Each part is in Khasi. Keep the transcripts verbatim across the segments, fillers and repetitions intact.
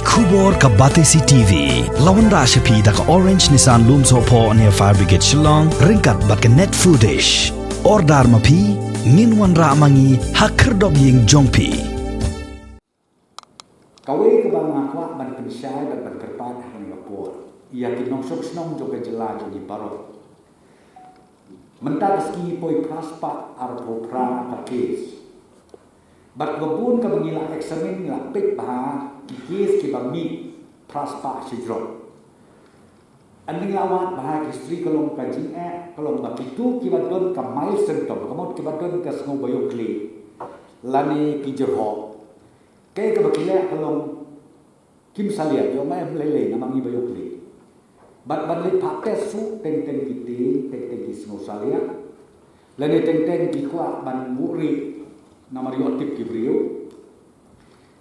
Khubor ka Batesi T V. La wanrah sha phi da ka Orange Nissan Lumsohphoh near Fire Brigade Shillong, ryngkat bad ka Net Foodish. Order ma phi, ngin wanrah ma ngi ha khyrdop ïing jong phi. Kawei kaba nga kwah ban pynshai bad ban kyrpad ha kane ka por ïa ki nongshong shnong jong ka jylla jong ngi baroh. Mynta ka sngi poi phra spah arphew phra ka case. Bad kaba bun kaba ngi la examine, ngi la peit bha ki case kiba mih phra spah shijrong. Hynrei la wad bha ki history ka long ka jingeh, ka long ba kito kiba don ka mild symptom, ka mut kiba don ka sngew ba ïoh khlieh lane ki jyrhoh. Kaei kaba ki leh ka long kim salia, ïoh ma em lei lei namar ngi ba ïoh khlieh. Bad ban leit phah test shuh, teng teng ki tieng, teng teng ki sngew salia. Lane teng teng ki kwah ban buhrieh namar ïoh tip ki briew.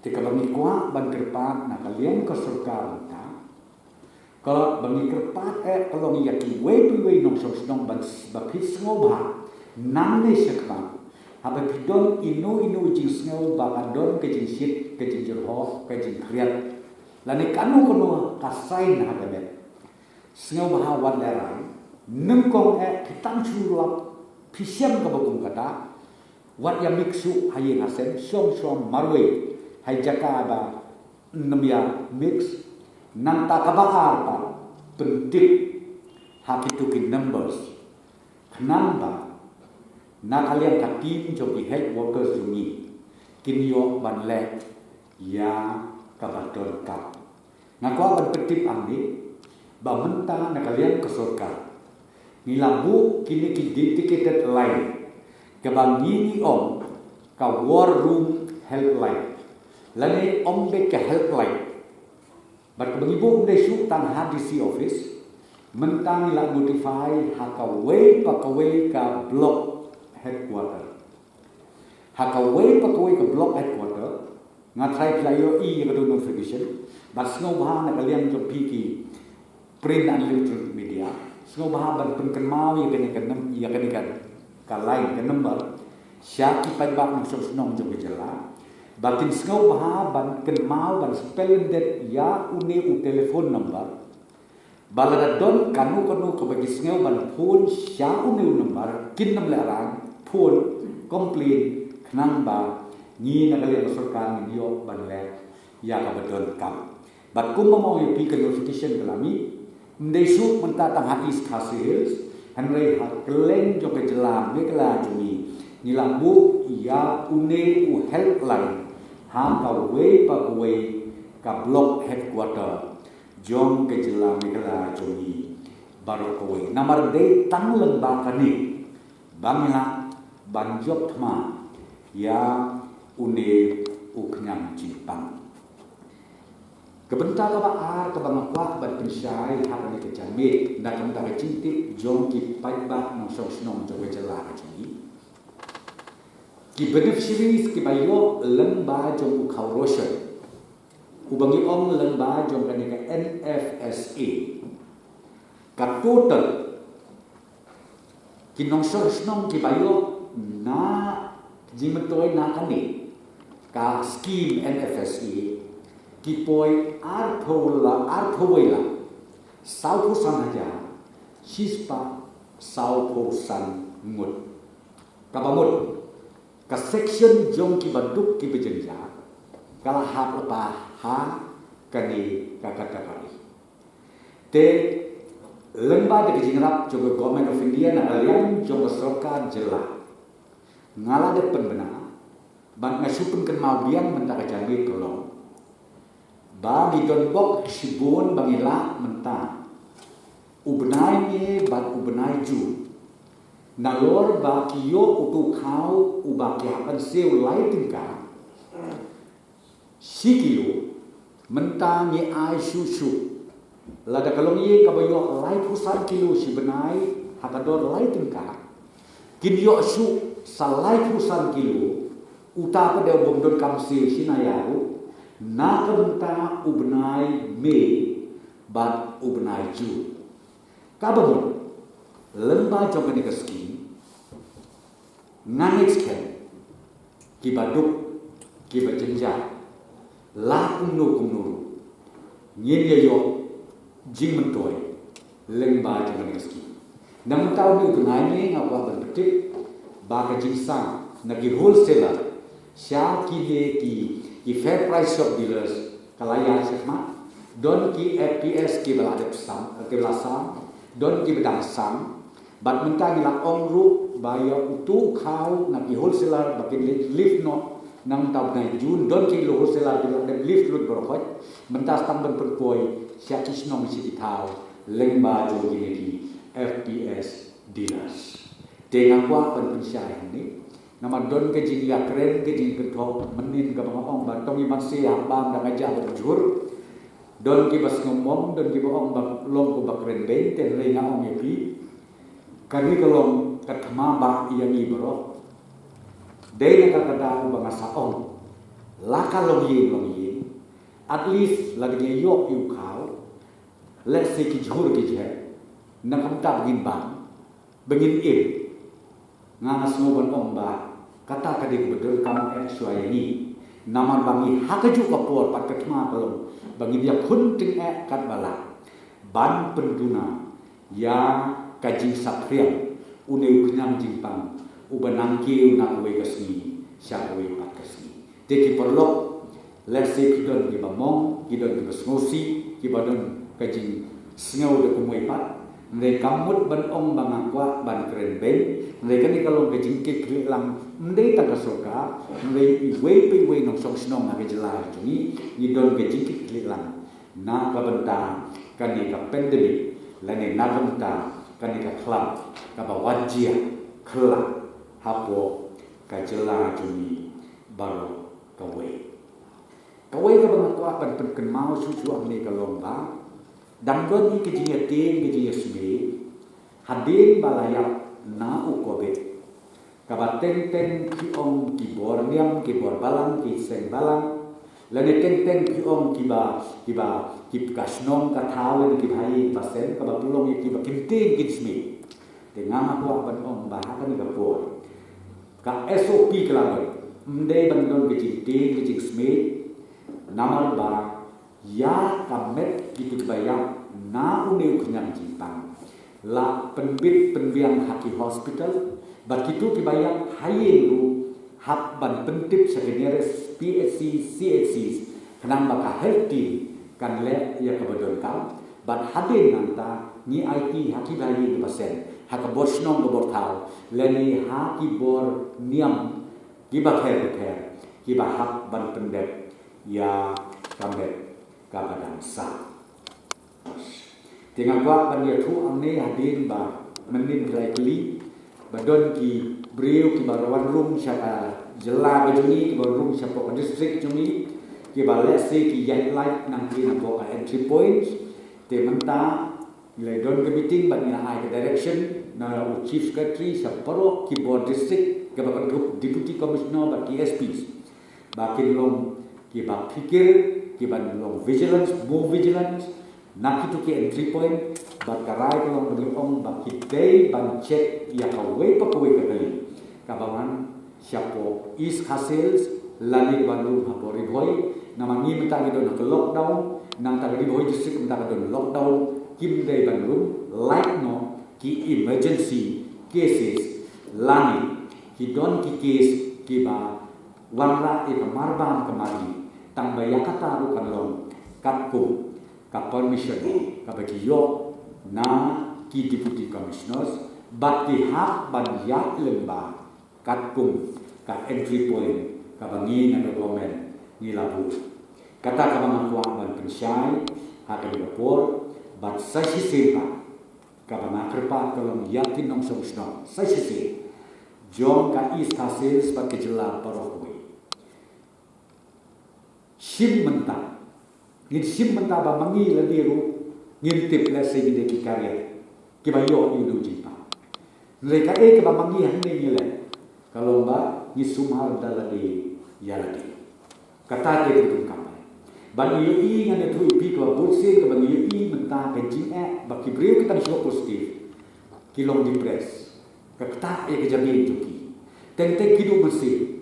Te kaba ngi kwah ban kyrpad na ka liang ka sorkar mynta, ka ba ngi kyrpad eh ka long ïa kiwei pa kiwei nongshong shnong ban s-, ba phi sngewbha nangne shakhmat, haba phi don ino ino jingsngew ba ka don ka jingshit, ka jingjyrhoh, ka jingkhriat, lane kano kano ka sign ha ka met, sngewbha wan lehrain. Nyngkong eh phi tang shu lap, phi shem kaba kum kata, wat ïa mix shuh ha ïing ha sem, shong shong marwei ha jaka ba nym ïa mix. Nangta kaba ar pat, pyntip ha kito ki numbers, khnang ba na ka liang ka team jong ki health workers jong ngi kin ïoh ban leh ïa kaba donkam. Nga kwah ban pyntip hangne ba mynta na ka liang ka sorkar ngi la buh kine ki dedicated line, kaba ngi ngi ong ka war room helpline, lane ong beit ka helpline. Bad kaba ngi buh ym dei shuh tang ha D C office, mynta ngi la notify ha kawei pa kawei ka block headquarter. Ha kawei pa kawei ka block headquarter, nga tharai phi la ïohi ïa ka notification, bad sngewbha na ka liang jong phi ki print and electronic media, sngewbha ban pynkynmaw ïa kane ka num-, ïa kane ka, ka line, ka number, sha ki paidbah nongshong shnong jong ka jylla, ba kin sngewbha ban kynmaw ban spell ïa une u telephone number, ba lada don kano kano kaba ki sngew ban phone sha une u number, kin nym lehrain phone complain, khnang ba ngi na ka liang ka sorkar ngin ïoh ban leh ïa kaba donkam. Bad kumba nga ong ïa phi, ka notification ka la mih, ym dei shuh mynta tang ha East Khasi Hills, hynrei ha kylleng jong ka jylla Meghalaya jong ngi, ngi la buh ïa une u helpline ha kawei pa kawei ka block headquarter jong ka jylla Meghalaya jong ngi baroh kawei. Namar dei tang lyngba kane ba ngi lah ban jop thma ïa une u khñiang jingpang. Ka bynta kaba ar kaba nga kwah ban pynshai ha kane ka janmiet, na ka bynta ka jingtip jong ki paidbah nongshong shnong jong ka jylla ka jong ngi. Ki beneficiaries kiba ïoh lyngba jong u khaw ration, uba ngi ong lyngba jong kane ka N F S A, ka total ki nongshong shnong kiba ïoh na jingmyntoi na kane ka skim N F S A, ki poi arphew la, arphew wei lak sawphew san hajar shispah sawphew san ngut. Kaba mut, ka section jong kiba duk kiba jynjar ka la hap lypa ha kane ka category. Te lyngba da ka jingïarap jong ka Government of India na ka liang jong ka sorkar jylla, nga la dep pynbna bad nga shu pynkynmaw biang mynta ka janmiet ka long ba ngi don bok shibun ba ngi lah mynta u bnai May bad u bnai June. Nalor ba ki ïoh uto u khaw uba ki hap ban siew lai tyngka shi kilo, mynta ngi ai shuh shuh. Lada ka longïing kaba ïoh laiphew san kilo shi bnai ha ka dor lai tyngka, kin ïoh shuh sa laiphew san kilo uta pat de u bym donkam siew shi na ïa ruh na ka bynta u bnai May bad u bnai June. Kaba mut, lyngba jong kane ka skim, nga ngeit skhem kiba duk kiba jynjar la kumno kumno ruh Ngin ïa ïoh jingmyntoi lyngba jong kane ka skim. Namar kata u bnai ne nga kwah ban pyntip ba ka jingsang na ki wholesaler sha kine ki, ki fair price shop dealers ka la ïaid shakhmat. Don ki F P S kiba la dep sam, kiba la sam. Don kiba dang sam. Bad mynta ngi la ong ruh ba ïa uto u khaw na ki wholesaler ba kin lift noh na mynta u bnai Jun, don ki wholesaler ki la dep lift lut baroh khoit. Mynta sa tang ban pynpoi sha ki shnong sha ki thaw lyngba jong kine ki F P S dealers. Te nga kwah ban pynshai hangne namar don ka jingïakren, ka jingkynthoh mynnin kaba nga ong ba tang i ban seh haba da nga jah ban jhur. Don kiba sngewmong, don kiba ong ba long kumba kren beiñ, te hynrei nga ong ïa phi, kane ka long ka thma ba ïa ngi baroh. Dei na ka kata ba nga sa ong, la ka long ïing long ïing, at least lada ngi ïoh ïa u khaw, let's say ki jhur ki jhep, na ka bynta ba ngin bam, ba ngin im. Nga nga sngew ban ong ba kata ka dei kaba donkam eh shuwa ïa ngi. Namar ba ngi ha kajuh ka por pat ka thma ka long ba ngin ïakhun tyngeh katba lah ban pynduna ïa ka jingsaphriang une u khñiang jingpang uba nang kiew na kawei ka sngi sha kawei pat ka sngi. Te ki paralok, let's say ki don kiba mong, ki don kiba sngewsih, kiba don ka jingsngew da kumwei pat. Hynrei kam mut ban ong ba nga kwah ban kren beiñ. Hynrei kane ka long ka jingkitkhlieh lang, ym dei tang ka sorkar, hynrei iwei pa iwei nongshong shnong ha ka jylla jong ngi, ngi don ka jingkitkhlieh lang na ka bynta kane ka pandemic lane na ka bynta kane ka khlam kaba wat jia khyllah hapoh ka jylla jong ngi baroh kawei. Kawei kaba nga kwah ban pynkynmaw shuh shuh hangne ka long ba dang don hi ka jingïatieng, ka jingïasmit hadien ba la ïap na u Covid, kaba teng teng ki ong ki bor niam, ki bor balang, ki seng balang, lane teng teng ki ong kiba, kiba, ki ka shnong ka thaw lane kiba ha ïing ba sem, kaba pynlong ïa kiba kin tieng kin smiej. Te nga nga kwah ban ong ba ha kane ka por ka S O P ka la don, ym dei ban don ka jingtieng ka jingsmiej. Namar ba ïa ka met kito kiba ïap na une u khñiang jingpang la pynbit pynbiang ha ki hospital, bad kito kiba ïap ha ïing ruh hap ban pyntip sha ki nearest P H C, C H Cs, khnang ba ka health team kan leh ïa kaba donkam. Bad hadien nangta ngi aiti ha kiba ïing kiba sem, ha ka bor shnong ka bor thaw, lane ha ki bor niam kiba pher bapher kiba hap ban pyndep ïa ka met kaba dang sah. Te nga kwah ban ïathuh hangne hadien ba mynnin ka la ïakylli ba don ki briew kiba wan rung sha ka jylla ka jong ngi, kiba wan rung shapoh ka district jong ngi, kiba lehse ki ïaid lait nangkien hapoh ka entry point. Te mynta ngi la don ka meeting bad ngi la ai ka direction na u chief secretary sha baroh ki bor district, kiba kynthup deputy commissioner bad ki S Ps, ba kin long kiba phikir, kiban long vigilance, more vigilance na kito ki entry point. Bad ka rai ka long ba ngi ong ba ki dei ban check ïa kawei pa kawei ka kali kaba wan shapoh East Khasi Hills lane ban rung hapoh Ri Bhoi. Namar ngi mynta ngi don ha ka lockdown, nangta ka Ri Bhoi district mynta ka don lockdown, kim dei ban rung, lait noh ki emergency cases lane ki don ki case kiba wanrah ïa ka marbam ka marli. Tang ba ïa kata ruh kan long katkum ka permission kaba ki ïoh na ki deputy commissioners, bad ki hap ban ïaid lyngba katkum ka entry point kaba ngi na ka government ngi la buh. Kata kaba nga kwah ban pynshai ha kane ka por. Bad sa shisien pat kaba nga kyrpad ka long ïa ki nongshong shnong sa shisien jong ka East Khasi Hills bad ka jylla baroh kawei. Shim mynta. Ngin shim mynta ba ma ngi lade ruh ngin tip, lehse ngi dei ki carrier kiba ïoh ïa u jingpang. Hynrei kaei kaba ma ngi hangne ngi leh ka long ba ngi sumar da lade ïa lade. Kata te ka donkam. Ba ngi ïohi, ngan ïathuh ïa phi, kaba bun sien kaba ngi ïohi mynta ka jingeh ba ki briew ki tang shuwa positive ki long depressed. Ka ktah ïa ka jabieng jong ki. Teng teng ki duh mynsiem.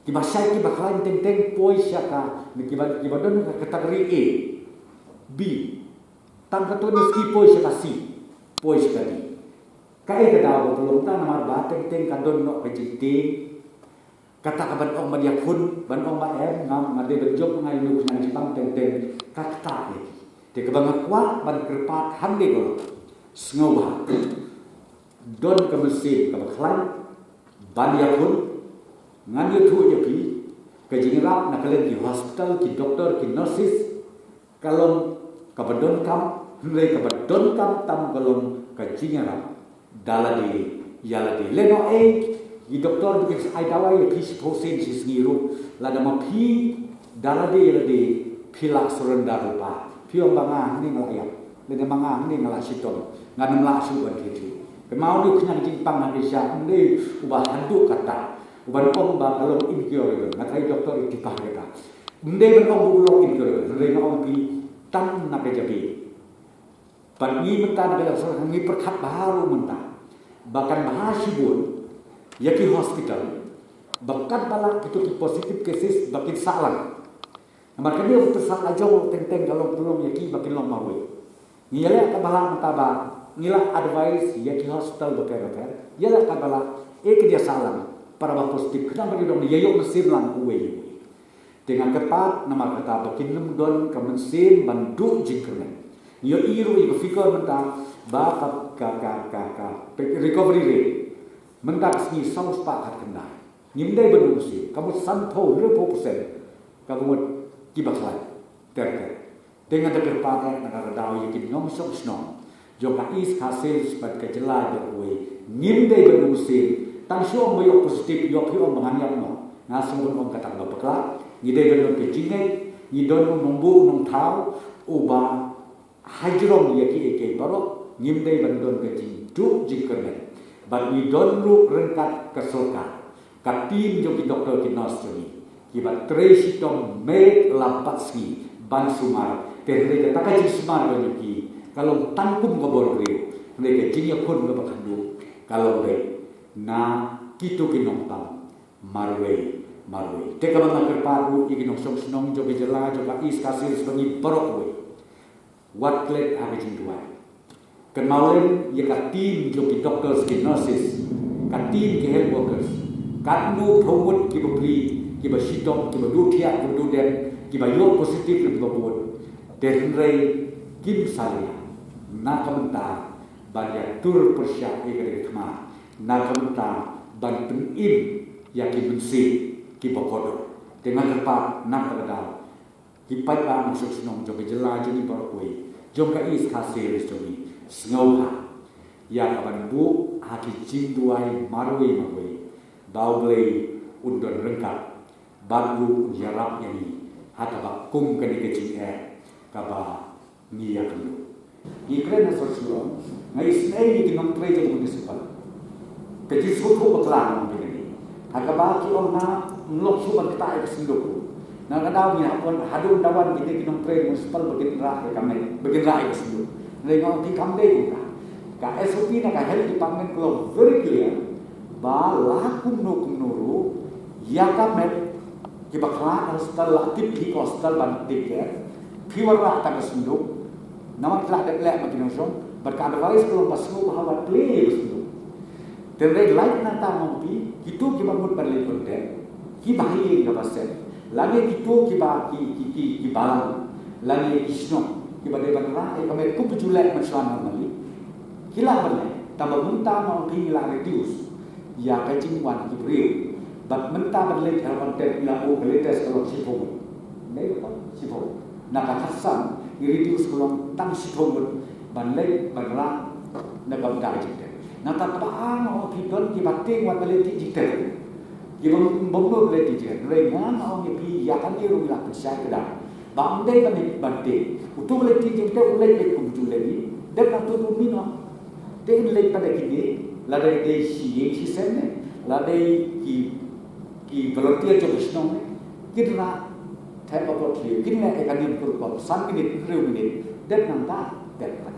Kiba shait kiba khlaiñ teng teng poi sha ka, kiba, kiba don ka category A. B. Tang katto ne ski poi sha ka C, poi sha ka D. Kaei ka daw ba pynlong ta? Namar ba teng teng ka don noh ka jingtieng. Kata ka ban ong ban ïakhun, ban ong ba em, ngam, nga dei ban jop, nga ïa u khnang jingpang teng teng, ka kata ïa ki. Te kaba nga kwah ban kyrpad hangne ko, sngewbha don ka mynsiem kaba khlaiñ ban ïakhun. Ngan ïathuh ïa phi, ka jingïarap na ka liang ki hospital, ki doktor, ki nurses, ka long kaba donkam, hynrei kaba donkam tam ka long ka jingïarap da lade ïa lade. Lehnoh ei, i doktor ba kin ai dawai ïa phi shiphew sien shi sngi ruh, lada ma phi da lade ïa lade phi la surrender ruh, ba phi ong ba nga hangne nga la ïap, lane ma nga hangne nga la shitom, ngan ym lah shuh ban thied shuh. Kynmaw, u khnang jingpang ha ka sha, ym dei uba haduh katta, uban ong ba ka long incurable. Nga tharai doktor i tip bha ïa kata. Ym dei ban ong ba u long incurable, hynrei nga ong phi, tang na ka jabieng. Bad ngi mynta na ka liang sorkar ngi pyrkhat bha ruh mynta ba kan bha shibun ïa ki hospital ba katba lah kito ki positive cases ba kin sah lang. Namar kane u pynsahlajong teng teng ka long pynlong ïa ki ba kin long marwei. Ngi ïaleh katba lah mynta ba ngi la advise ïa ki hospital bapher bapher, ïaleh katba lah, eh, kin ïa sah lang para ba positive, khnang ba kin ïoh mynsiem lang uwei uwei. Te nga kyrpad namar kata ba kin ym don ka mynsiem ban duh jingkyrmen. Ngi ïohi ruh ïa ka figure mynta ba ka, ka, ka, ka, ka recovery rate mynta ka sngi saw spah khatkhyndai. Ngim dei ban duh mynsiem, ka mut sanphew, hynriewphew percent ka mut kiba khlaiñ ter ter. Te nga da kyrpad eh na kata ka daw ïa ki nongshong shnong jong ka East Khasi Hills bad ka jylla baroh kawei, ngim dei ban duh mynsiem. Tang shu ong ba ïoh positive, ïoh phi ong ba ngan ïap noh. Nga sngew ban ong kata kaba bakla. Ngi dei ban don ka jingngeit, ngi don u nongbuh u nongthaw uba hajrong ïa kiei kiei baroh, ngim dei ban don ka jingduh jingkyrmen. Bad ngi don ruh ryngkat ka sorkar, ka team jong ki doktor ki nurse jong ngi, kiba trei shitom miet la bad sngi ban sumar. Te hynrei kata ka jingsumar ka jong ki ka long tang kum ka bor briew, hynrei ka jingïakhun kaba khatduh ka long beit na kito ki nongpang marwei marwei. Te kaba nga kyrpad ruh ïa ki nongshong shnong jong ka jylla jong ka East Khasi Hills bad ngi baroh kawei, wat klet ha ka jingduwai. Kynmaw lem ïa ka team jong ki doctors, ki nurses, ka team ki health workers, katno phew ngut kiba pli, kiba shitom, kiba duh thiah, kiba duh dem, kiba ïoh positive lem kiba bud. Te hynrei kim salia na ka bynta ban ïatur pyrshah ïa ka dei ka thma, na ka bynta ban pynim ïa ki mynsiem kiba kordor. Te nga kyrpad na kata ka daw, ki paidbah nongshong shnong jong ka jylla jong ngi baroh kawei, jong ka East Khasi Hills jong ngi, sngewbha ïa ka ban buh ha ki jingduwai marwei marwei ba U Blei un don ryngkat bad ruh un ïarap ïa ngi ha kaba kum kane ka jingeh kaba ngi ïakynduh. Ngi kren ha sor Shillong, nga isynei ïa ki nongtrei jong ka municipal. Ka jingsngewthuh bakla nga ong ïa kane. Ha kaba ki ong nga ym long shuh ban ktah ïa ka synduk. Na ka daw ngi hap wan haduh ynda wan kine ki nongtrei municipal ba kin rah ïa ka met, ba kin rah ïa ka synduk. Hynrei nga ong phi, kam dei kumta. Ka S O P na ka health department ka long very clear ba la kumno kumno ruh ïa ka met, kiba khlad hospital la tip hi ka hospital ban take care. Phi wan rah tang ka synduk, namar ki la dep leh ma ki nongshong, bad ka advice ka long ba sngewbha wat plie ïa ka synduk. Te hynrei lait nangta nga ong phi, kito kiba mut ban leit contact, kiba ha ïing kaba seng, lane kito kiba ki, ki, ki, ki balang, lane ki shnong kiba dei ban rah ïa ka met kumba ju leh mynshuwa normally, ki lah ban leh. Tangba mynta nga ong phi ngi la reduce ïa ka jingwan ki briew. Bad mynta ban leit ha contact ngi la buh ka latest ka long shiphew ngut. Dei ka shiphew. Na ka khatsan ngi reduce ka long tang shiphew ngut ban leit ban rah na ka bynta ka jingtep. Nangta tang ba nga ong phi don kiba tieng wat ban leit tih jingtep, kiba bym nud leit tih jingtep. Hynrei nga ong ïa phi ïa kane ruh ngi la pynshai kdar. Ba ym dei ban, ban tieng. Uto ba leit tih jingtep u leit beit kum u leit. Dep nangto u mih noh. Te in leit pat da kine, lada dei shi ïing shi sem ne, lada dei ki, ki volunteer jong ka shnong ne, kin rah thep ba phlot hliew, kin leh ïa ka niam protocol san minit, hynriew minit, dep nangta, dep pat.